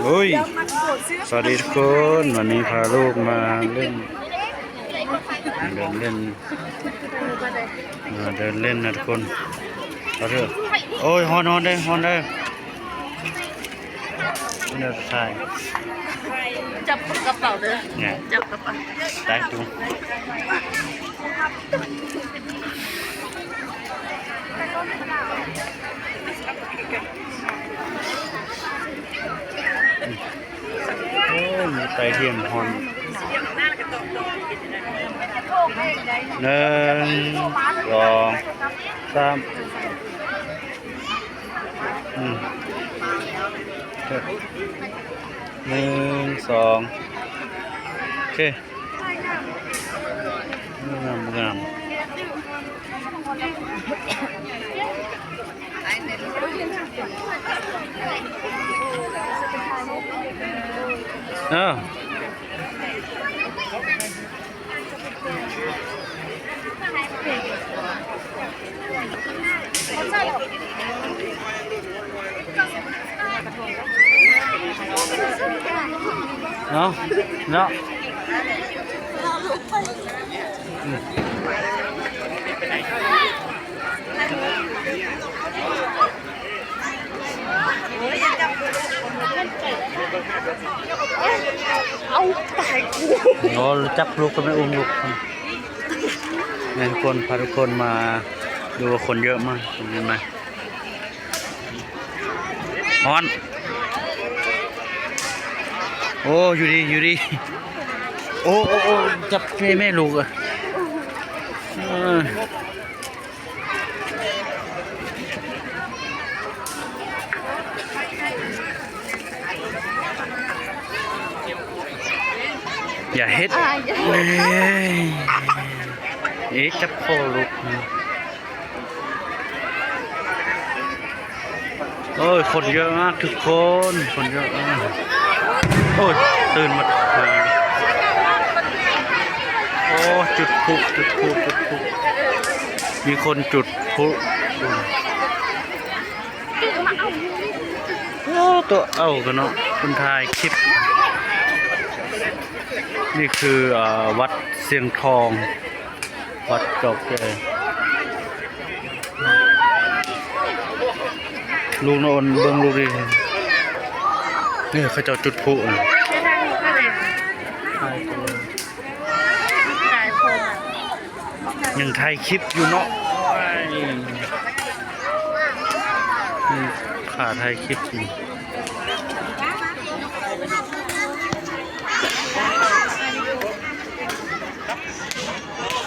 ໂອ້ຍ ສະຫວັດດີທຸກຄົນ ວັນນີ້ພາລູກມາຫຼິ້ນ ເດີນຫຼິ້ນ ມາເດີນຫຼິ້ນນະທຸກຄົນ ຂໍໂທດ ໂອ້ຍ ຮ້ອນໆເດີ ຮ້ອນເດີ ເດີ ຖ່າຍ ຈັບກະເປົາເດີ ນີ້ ຈັບກະເປົາ ຕາຍຕູ. ໂອ້ຍ ໄປທຽງຮ້ອນ ໜຶ່ງ ສອງ ສາມ ອືມ ໜຶ່ງ ສອງ ໂອເຄ. ງາມ ງາມ ເອີ. ເນາະ ເນາະ ອືມ. ເອົາຕາຍກູ ອໍ ຈັບລູກກໍໄປອຸ້ມລູກ ແມ່ນຄົນ ພາທຸກຄົນມາດູວ່າຄົນເຍອະມາກ ເຫັນໄໝ? ຮ້ອນ ໂອ້ ຢູ່ດີ ຢູ່ດີ ໂອ້ ໂອ້ ໂອ້ ຈັບແມ່ ແມ່ລູກ ເອີ. ຢ່າເຮັດ ເອີ ເອີ ຈັບຄໍລູກ ໂອ້ຍ ຄົນເຍອະມາກທຸກຄົນ ຄົນເຍອະມາກ ໂອ້ຍ ຕື່ນໝົດ ໂອ້ ຈຸດພລຸ ຈຸດພລຸ ຈຸດພລຸ ມີຄົນຈຸດພລຸ ໂອ້ ໂຕເອົາກັນເນາະ ເພິ່ນຖ່າຍຄລິບ ນີ້ຄື ເອີ ວັດຊຽງທອງ ວັດເກົ່າແກ່ ລູກນະອົນ ເບິ່ງລູກດີ ນີ້ເຂົາເຈົ້າຈຸດພລຸນະ ຍັງຖ່າຍຄລິບຢູ່ເນາະ ຂາຖ່າຍຄລິບຢູ່.